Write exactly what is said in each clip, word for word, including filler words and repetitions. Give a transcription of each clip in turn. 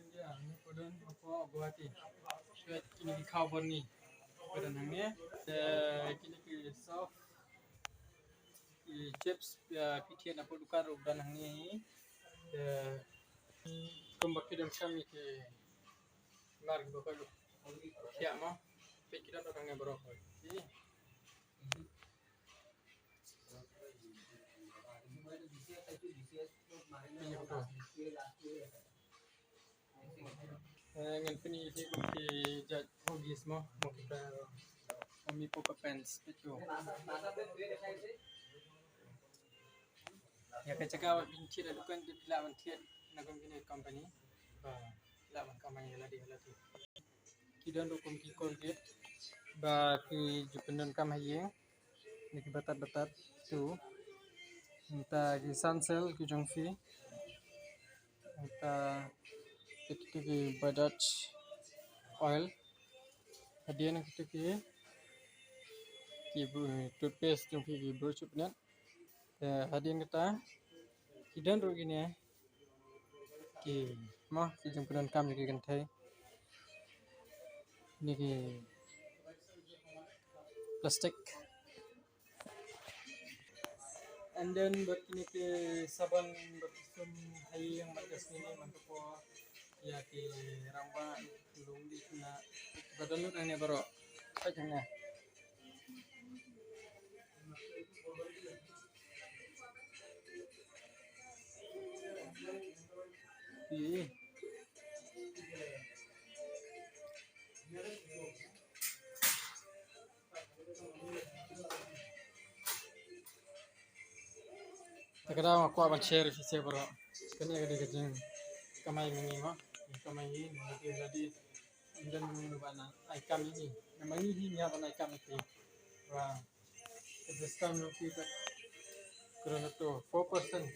India, ngi pudun hapoh Guwahati. Shuwa kine ki khaw bor ni pudun hangne. Te kine ki soft, ki chips, ïa, phi thied napoh dukan ruh don hangne hi. Te kumba ki donkam ïa ki mar kiba koit thiah mo. Peit ki don ruh hangne baroh. Hi. Eh, ngan pyni ïa phi kum ki jait huggies mo, mo kita, mo mi Pukka Pants, peit to. Ïa ka jaka ba phin thied ha dukan te phi lah ban thied na kum kine company. Ba lah ban kamai ïa lade ïa lade. Ki don ruh kum ki Colgate ba phi ju pyndonkam ha ïing. Ni ki batat batat tu. Nangta ki Sunsilk ki jong phi. Nangta kitu ki Bajaj oil. Hadien kitu ki, ki bru-, toothpaste jong phi, ki brush up net. Te hadien kata ki don ruh kine ki, mo, ki jingpyndonkam jong ki kynthei. Ni ki plastik. And then bad kine ki sabon bad ki sum ha ïing bad ka sngi man ka por, ïa ki rangbah, ki lungdi, kine ba don lut hangne baroh. Peit hangne. Ï. Te ka daw nga kwah ban share shisha baroh. Kane ka dei ka jingkamai ma ngi mo. Kamai ngi, ngi dei, ngi dei. Ynda ngi ban ai kam ïa ngi. Namar ngi hi ngi hap ban ai kam ïa ki. Wa. Ka dei skam jong ki ka, ka don hato four percent.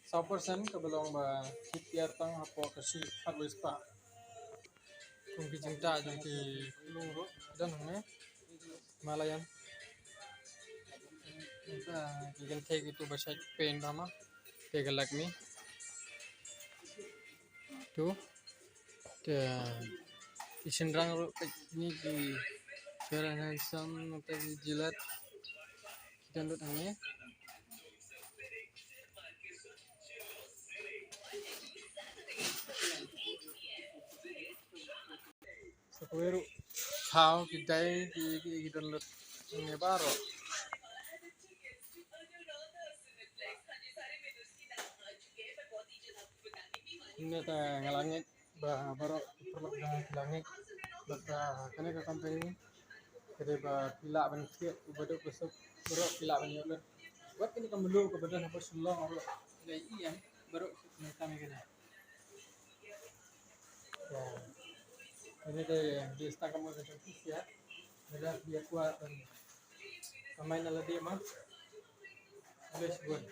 Saw percent kaba long ba ki tiar tang hapoh ka shi khatwei spah. Kum ki jingtah jong ki khunlung ruh don hangne. Malayan. Nangta ki kynthei kitu ba shait paint ba ma. Te ka Lakme. Tu. Te ki shynrang ruh peit kine ki Fair and Handsome, nangta ki Gillette. Ki don lut hangne. Sa kawei ruh thaw ki dai ki, ki, ki don lut hangne baroh. Ngi te nga la ngeit ba baroh ki paralok jong ngi ki la ngeit ba kane ka company ka dei ba phi lah ban thied u baduk u suk, baroh phi lah ban ïoh lut. Wat kane ka mluh kaba don hapoh Shillong ruh, la ïohi em, baroh ki pyndonkam ïa kane. Ïa. Kane dei, dei tang ka mut ka jong phi siat. Lada phi ïa kwah ban kamai na lade ma, leh shibun.